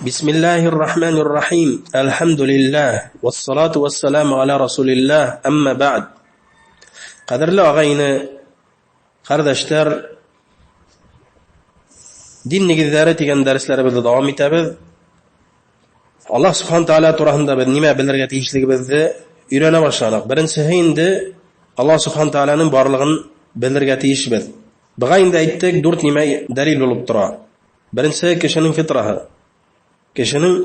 Бисмиллахир рахманир рахим. Әлхәмдүлилләһ. Вассалату вассаламу аля расулилләһ. Әммә бәгъд. Ҡәҙерле ағайны, ҡәрҙәштәр, дин нигеҙҙәре тигән дәресләребеҙҙе дауам итәбеҙ. Аллаһ субхана тааля тураһында беҙ нимә белергә тейешлегебеҙҙе өйрәнә башланыҡ. Беренсеһе инде Аллаһ субхана тааляның барлығын белергә тейешбеҙ. Быға инде әйттек, дүрт нимә дәлил булып тора. Беренсеһе кешенең фитраһы. Кешенең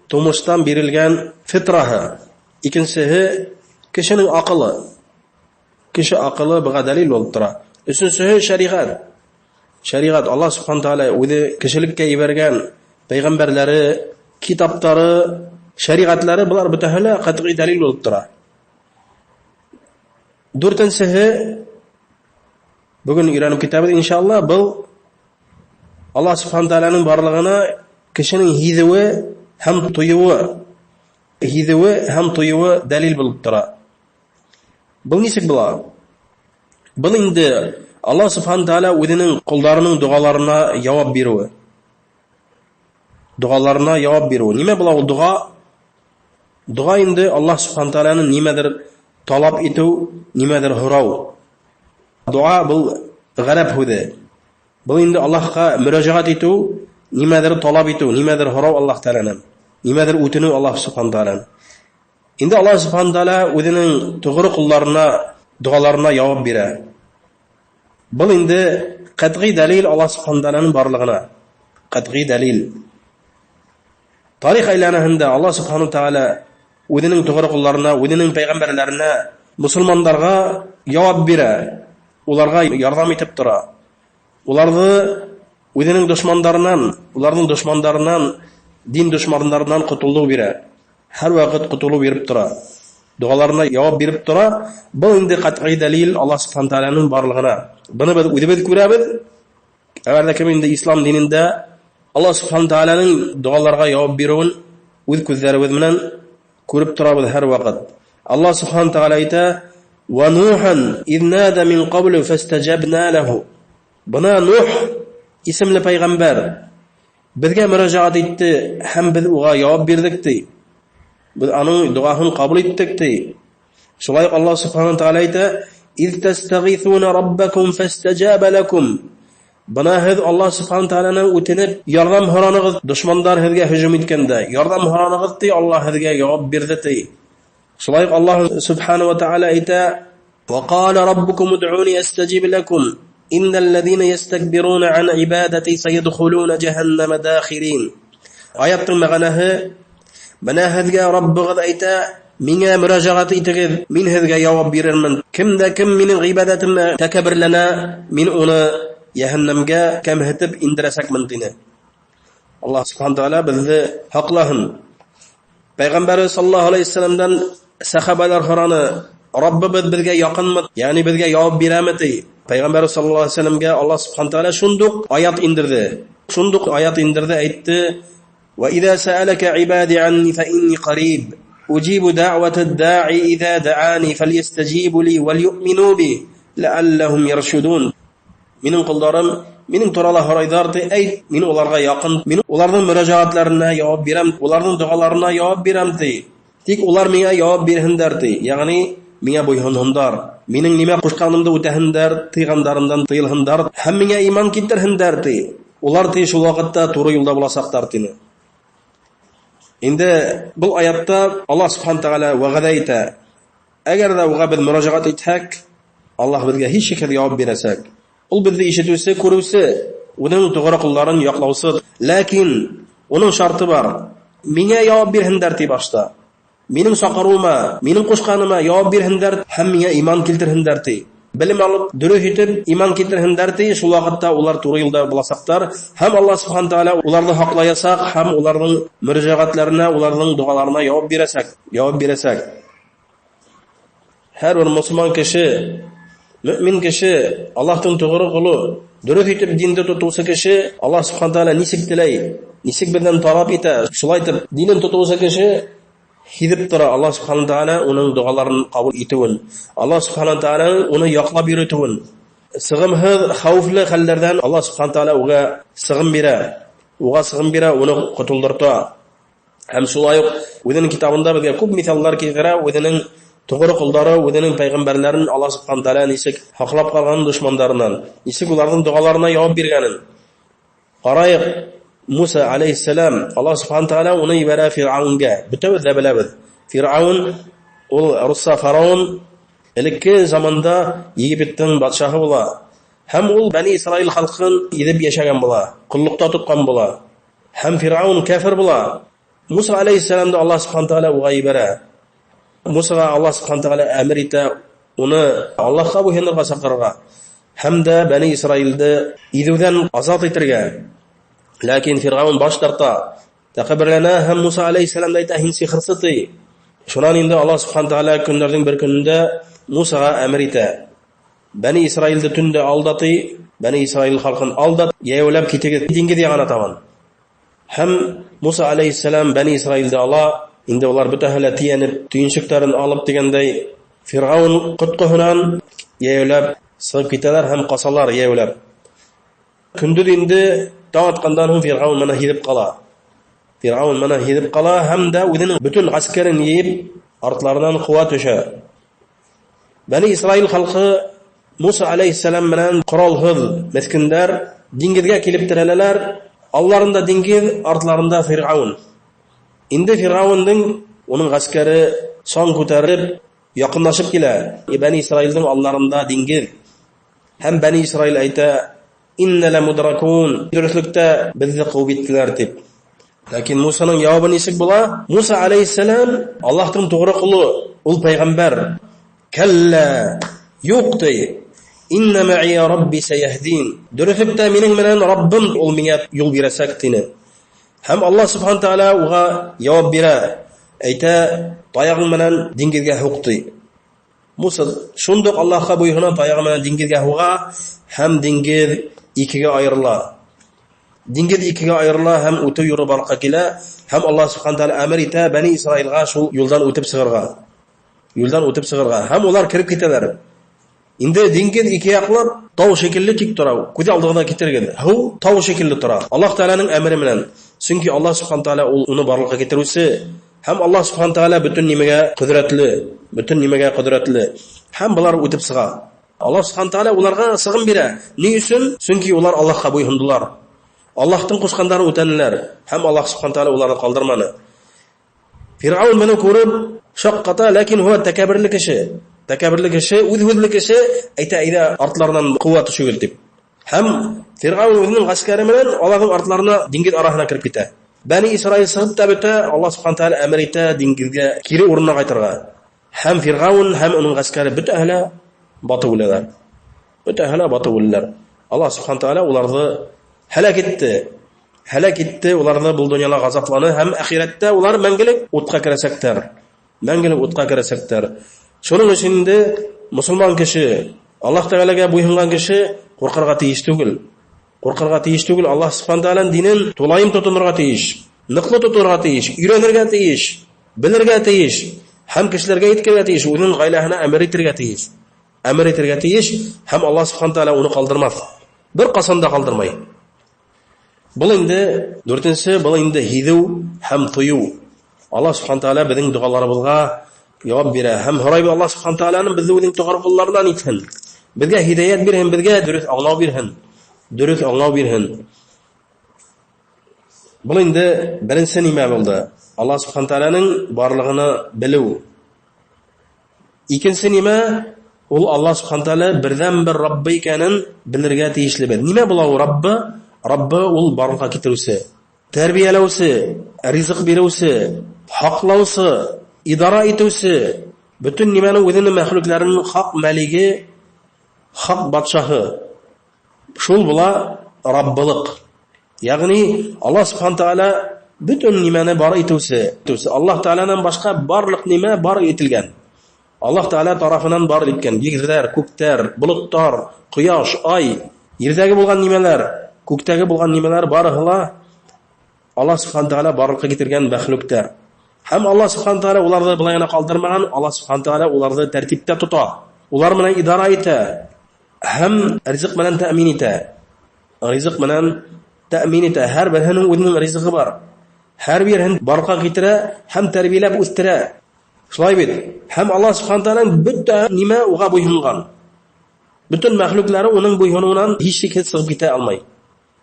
тумыштан бирелгән фитраһы. Икенсеһе кешенең аҡылы. Кеше аҡылы быға дәлил булып тора. Өсөнсөһө шәриғәт. Шәриғәт Аллаһ субхана тааля үҙе кешелеккә ебәргән пәйғәмбәрләре, китаптары, шәриғәтләре былар бөтәһе лә ҡәтғи дәлил булып тора. Дүртенсеһе бөгөн өйрәнеп китәбеҙ иншалла, был Аллаһ субхана тааляның барлығына кешенең һиҙеүе һәм тойоуы, һиҙеүе һәм тойоуы дәлил булып тора. Был нисек була? Был инде Аллаһ субхана тааля үҙенең ҡолдарының доғаларына яуап биреүе. Доғаларына яуап биреүе. Нимә була ул доға? Доға инде Аллаһ субхана тааляның нимәҙер талап итеү, нимәҙер һорау. Доға был ғәрәп һүҙе. Был инде Аллаһҡа мөрәжәғәт итеү, нимәҙер талап итеү, нимәҙер һорау Аллаһ тәғәләнән, нимәҙер үтенеү Аллаһ субхана тәғәләнән. Инде Аллаһ субхана тәғәлә үҙенең тоғро ҡолдарына доғаларына яуап бирә. Был инде ҡәтғи дәлил Аллаһ субхана тәғәләнең барлығына. Ҡәтғи дәлил. Тарих әйләнәһендә Аллаһ субхана тәғәлә үҙенең тоғро ҡолдарына, үҙенең пәйғәмбәрләренә, мосолмандарға яуап бирә, уларға ярҙам итеп тора. Уларҙы үҙенең дошмандарынан, уларҙың дошмандарынан, дин дошмандарынан ҡотолоу бирә. Һәр ваҡыт ҡотолоу биреп тора. Доғаларына яуап биреп тора. Был инде ҡәтғи дәлил Аллаһ субхана тәғәләнең барлығына. Быны беҙ үҙебеҙ күрәбеҙ. Әгәр ҙә кем инде ислам динендә Аллаһ субхана тәғәләнең доғаларға яуап биреүен үҙ күҙҙәребеҙ менән күреп торабыҙ һәр ваҡыт. Аллаһ субхана тәғәлә әйтә: "Ва Нухан иҙ нада мин ҡаблу фастажабна лаху". Бына Нух исемле пәйғәмбәр беҙгә мөрәжәғәт итте һәм беҙ уға яуап бирҙек ти. Беҙ аның доғаһын ҡабул иттек ти. Шулай уҡ Аллаһ субхана тәғәлә әйтә: "Иҙ тәстәғиҫуна раббакум фастажаба лакум". Бына һеҙ Аллаһ субхана тәғәләнән үтенеп ярҙам һоранығыҙ, дошмандар һеҙгә һөжүм иткәндә ярҙам һоранығыҙ ти, Аллаһ һеҙгә яуап бирҙе ти. Шулай уҡ Аллаһ субхана ва тәғәлә әйтә: "Ва ҡала раббукум удъуни астажиб лакум. Иннал лазина ястакбируна ан ибадати саядхулуна жаһаннама дахирин". Аяттың мәғәнәһе: бына һеҙгә Раббығыҙ әйтә, миңә мөрәжәғәт итегеҙ, мин һеҙгә яуап бирермен. Кем дә кем минең ғибәҙәтемә тәкәбберләнә, мин уны йәһәннәмгә кәмһетеп индерәсәкмен тине. Аллаһ субхана тәғәлә беҙҙе һаҡлаһын. Пәйғәмбәрбеҙ саллаллаһу алейһи вәсәләмдән сәхәбәләр һораны: Раббыбыҙ беҙгә яҡынмы? Ягъни беҙгә яуап бирәме ти? Пәйғәмбәрбеҙ саллаллаһу алейһи вәсәләмгә Аллаһ субхана тәғәлә шундуҡ аят индерҙе. Шундуҡ аят индерҙе, әйтте: "Ва иза саалака ибади анни фа инни қариб уджибу даъвата даи иза даани фалйастажибу ли валюъмину би лааллахум яршудун". Минең ҡолдарым минең турала һорайҙар ти, әйт, мин уларға яҡын, мин уларҙың мөрәжәғәтләренә яуап бирәм, уларҙың доғаларына яуап бирәм ти. Тик улар миңә яуап бирһендәр ти, ягъни миңә буйһонһондар, минең нимә ҡушҡанымды үтәһендәр, тыйғандарымдан тыйылһындар һәм миңә иман килтерһендәр ти. Улар ти шул ваҡытта тура юлда буласаҡтар тине. Инде был аятта Аллаһ субхана тәғәлә вәғәҙә итә. Әгәр ҙә уға беҙ мөрәжәғәт итһәк, Аллаһ беҙгә һис шикһеҙ яуап бирәсәк. Ул беҙҙе ишетеүсе, күреүсе, үҙенең тоғро ҡолдарын яҡлаусы. Ләкин уның шарты бар. Миңә яуап бирһендәр ти башта. Минең саҡырыуыма, минең ҡушҡаныма яуап бирһендәр һәм миңә иман килтерһендәр ти. Белем алып, дөрөҫ итеп иман килтерһендәр ти, шул ваҡытта улар тура юлда буласаҡтар һәм Аллаһ субхана тәғәлә уларҙы һаҡлаясаҡ һәм уларҙың мөрәжәғәтләренә, уларҙың доғаларына яуап бирәсәк, яуап бирәсәк. Һәр бер мосолман кеше, мөмин кеше, Аллаһтың тоғро ҡоло, дөрөҫ итеп динде тотоусы кеше, Аллаһ субхана тәғәлә нисек теләй, нисек беҙҙән талап итә, шулай итеп динен тотоусы кеше һиҙеп тора Аллаһ субхана тәғәлә уның доғаларын ҡабул итеүен, Аллаһ субхана тәғәләнең уны яҡлап йөрөтөүен. Сығымһыҙ, хәүефле хәлдәрҙән Аллаһ субхана тәғәлә уға сығым бирә. Уға сығым бирә, уны ҡотолдорта. Һәм шулай уҡ үҙенең китабында беҙгә күп миҫалдар килтерә, үҙенең тоғро ҡолдары, үҙенең пәйғәмбәрләрен Аллаһ субхана тәғәлә нисек һаҡлап ҡалғанын дошмандарынан, нисек уларҙың доғаларына яуап биргәнен. Ҡарайыҡ, Муса алейхиссалам, Аллаһ субхана тәғәлә уны ебәрә Фирғаунгә. Бөтәбеҙ ҙә беләбеҙ. Фирғаун ул русса фараон, элекке заманда Египеттың батшаһы була. Һәм ул Бәни Исраил халҡын иҙеп йәшәгән була, ҡоллоҡта тотҡан була. Һәм Фирғаун кәфер була. Муса алейхиссаламды Аллаһ субхана тәғәлә уға ебәрә. Мусаға Аллаһ субхана тәғәлә әмер итә уны Аллаһҡа буйһонорға саҡырырға һәм дә Бәни Исраилде иҙеүҙән азат итергә. Ләкин Фирғаун баш тарта, тәкәбберләнә һәм Муса алейхиссаламды әйтә, һин сихырсы ти. Шунан инде Аллаһ субхана тәғәлә көндәрҙең бер көнөндә Мусаға әмер итә. Бәни Исраилде төндә алда ти, Бәни Исраил халҡын алда, йәйәүләп китегеҙ диңгеҙ яғына табан. Һәм Муса алейхиссалам Бәни Исраилде ала, инде улар бөтәһе лә тейәнеп, төйөнсөктәрен алып тигәндәй, Фирғаун ҡотҡоһонан йәйәүләп сығып китәләр һәм ҡасалар йәйәүләп. Көндөҙ инде таң атҡандан һуң Фирғаун быны һиҙеп ҡала. Фирғаун быны һиҙеп ҡала һәм дә үҙенең бөтөн ғәскәрен йыйып, артларынан ҡыуа төшә. Бәни Исраил халҡы Муса алейхиссалам менән ҡоралһыҙ меҫкендәр диңгеҙгә килеп терәләләр. Алларында диңгеҙ, артларында Фирғаун. Инде Фирғаундың уның ғәскәре сан күтәреп яҡынлашып килә. Бәни Исраилдең алларында диңгеҙ. Һәм Бәни Исраил әйтә: "Инна ламудракун." Дөрөҫлөктә беҙҙе ҡыуып еттеләр тип. Ләкин Мусаның яуабы нисек була? Муса алейхиссалам Аллаһтың тоғро ҡоло, ул пәйғәмбәр. Кәллә, юҡ ти. Инна ма'ия рабби саяһдин. Дөрөҫлөктә минең менән Раббым ул миңә юл бирәсәк тине. Һәм Аллаһ субхана тәғәлә уға яуап бирә. Әйтә, таяғың менән диңгеҙгә һуҡ ти. Муса шундуҡ Аллаһҡа буйһона, таяғы менән диңгеҙгә һуға һәм диңгеҙ икегә айырыла. Диңгеҙ икегә айырыла һәм үтеү юлы барлыҡҡа килә. Һәм Аллаһ субхана тәғәлә әмер итә Бәни Исраилға шул юлдан үтеп сығырға. Юлдан үтеп сығырға. Һәм улар кереп китәләр. Инде диңгеҙ ике яҡлап тау шикелле тик тора. Күҙ алдығыҙға китерегеҙ. Һыу тау шикелле тора. Аллаһ Тәғәләнең әмере менән. Сөнки Аллаһ субхана тәғәлә ул уны барлыҡҡа китереүсе. Һәм Аллаһ субхана тәғәлә бөтөн нимәгә ҡөҙрәтле, бөтөн нимәгә ҡөҙрәтле. Һәм былар үтеп сыға. Аллаһ субхана тәғәлә уларға сығым бирә. Ни өсөн? Сөнки улар Аллаһҡа буйһондолар. Аллаһтың ҡушҡандарын үтәнеләр. Һәм Аллаһ субхана тәғәлә уларҙы ҡалдырманы. Фирғаун быны күреп шаҡ ҡата, ләкин һуә тәкәбберле кеше. Тәкәбберле кеше, үҙ һүҙле кеше әйтә, әйҙә артларынан ҡыуа төшөгөҙ тип. Һәм Фирғаун үҙенең ғәскәре менән уларҙың артларына диңгеҙ араһына кереп китә. Бәни Исраил сығып та бөтә, Аллаһ субхана тәғәлә әмер итә диңгеҙгә кире урынына ҡайтырға. Һәм Фирғаун һәм уның ғәскәре бөтәһе лә батып үләләр. Бөтәһе лә батып үләләр. Аллаһ субхана тәғәлә уларҙы һәләк итте. Һәләк итте, уларҙы был донъяла ғазапланы һәм әхирәттә улар мәңгелек утҡа керәсәктәр. Мәңгелек утҡа керәсәктәр. Шуның өсөн инде мосолман кеше, Аллаһ Тәғәләгә буйһонған кеше ҡурҡырға тейеш түгел. Ҡурҡырға тейеш түгел, Аллаһ субхана тәғәләнең динен тулайым тотонорға тейеш, ныҡлы тотонорға тейеш, өйрәнергә тейеш, белергә тейеш, һәм кешеләргә еткерергә тейеш, үҙенең ғаиләһенә әмер итергә тейеш. Әмер итергә тейеш, һәм Аллаһ субхана тәғәлә уны ҡалдырмаҫ. Бер ҡасан да ҡалдырмай. Был инде дүртенсе, был инде һиҙеү һәм тойоу. Аллаһ субхана тәғәлә беҙҙең доғаларыбыҙға яуап бирә. Һәм һорайбыҙ Аллаһ субхана тәғәләнең беҙҙе үҙенең тоғро ҡолларынан итһен. Беҙгә һиҙәйәт бирһен, беҙгә дөрөҫ аңлау бирһен. Дөрөҫ аңлау бирһен. Был инде беренсе нимә булды? Аллаһ субхана тәғәләнең барлығыны белеү. Икенсе нимә? Ул Аллаһ субхана тәғәлә берҙән-бер Раббы икәнен белергә тейешлебеҙ. Нимә була ул Раббы? Раббы ул барлыҡҡа китереүсе, тәрбиәләүсе, ризыҡ биреүсе, һаҡлаусы, идара итеүсе, бөтөн нимәнең үҙенең мәхлүкләренең хаҡ мәлиге, хаҡ батшаһы. Шул була Раббылыҡ. Ягъни Аллаһ субхана тәғәлә бөтөн нимәне бар итеүсе. Аллаһ Тәғәләнән башҡа барлыҡ нимә бар ителгән. Аллаһ Тәғәлә тарафынан бар иткән ерҙәр, күктәр, болоттар, ҡояш, ай, ерҙәге булған нимәләр, күктәге булған нимәләр барыһы ла Аллаһ субхана тәғәлә барлыҡҡа китергән мәхлүктәр. Һәм Аллаһ субхана тәғәлә уларҙы былай ғына ҡалдырмаған, Аллаһ субхана тәғәлә уларҙы тәртиптә тота. Улар менән идара итә һәм ризыҡ менән тәьмин итә. Ризыҡ менән тәэмин итә, һәр береһенең үҙенең ризығы бар. Һәр береһен барлыҡҡа килтерә һәм тәрбиәләп үҫтерә. Шулай бит. Һәм Аллаһ субхана тәғәләнең бөтә нимә уға буйһонған. Бөтөн мәхлүкләре уның буйһоноуынан һис шикһеҙ сығып китә алмай.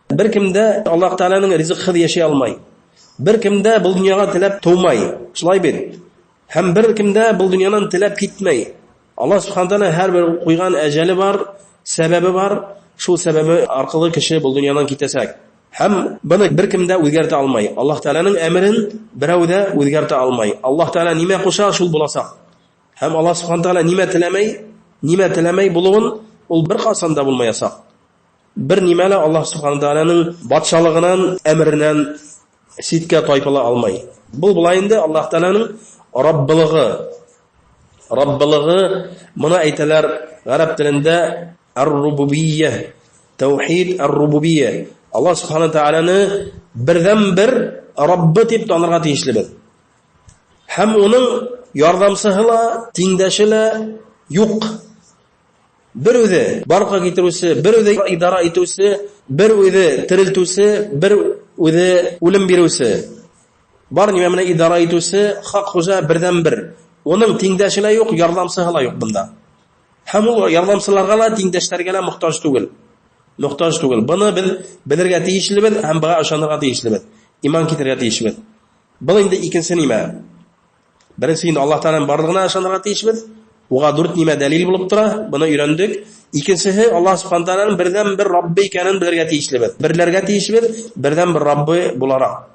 Бер кем дә Аллаһ Тәғәләнең ризыҡһыҙ йәшәй алмай. Бер кем дә был донъяға теләп тыумай. Шулай бит. Һәм бер кем дә был донъянан теләп китмәй. Аллаһ субхана тәғәлә һәр бер ҡуйған әжәле бар, сәбәбе бар. Шул сәбәбе арҡылы кеше был донъянан китәсәк. Һәм быны бер кем дә үҙгәртә алмай. Аллаһ Тәғәләнең әмерен берәү ҙә үҙгәртә алмай. Аллаһ Тәғәлә нимә ҡуша, шул буласаҡ. Һәм Аллаһ субхана тәғәлә нимә теләмәй, нимә теләмәй булыуын ул бер ҡасан да булмаясаҡ. Бер нимә лә Аллаһ субхана тәғәләнең батшалығынан, әмеренән ситкә тайпыла алмай. Был була инде Аллаһ Тәғәләнең Раббылығы. Раббылығы моны әйтәләр ғәрәп телендә ар-рубубийя, таухид ар-рубубийя. Аллаһ субхана тәғәләне берҙән-бер Раббы тип танырға тейешлебеҙ. Һәм уның ярҙамсыһы ла, тиңдәше лә юҡ. Бер үҙе барлыҡҡа килтереүсе, бер үҙе идара итеүсе, бер үҙе терелтеүсе, бер үҙе үлем биреүсе. Бар нимә менән идара итеүсе хаҡ хужа берҙән-бер. Уның тиңдәше лә юҡ, ярҙамсыһы ла юҡ бында. Һәм ул ярҙамсыларға ла, тиңдәштәргә лә мохтаж түгел. Мохтаж түгел. Быны беҙ белергә тейешлебеҙ һәм быға ышанырға тейешлебеҙ. Иман китерергә тейешбеҙ. Был инде икенсе нимә. Беренсе инде Аллаһ Тәғәләнең барлығына ышанырға тейешбеҙ. Уға дүрт нимә дәлил булып тора, быны өйрәндек. Икенсеһе Аллаһ субхана тәғәләнең берҙән-бер Раббы икәнен белергә тейешлебеҙ. Берләргә тейешбеҙ, берҙән-бер Раббы булараҡ.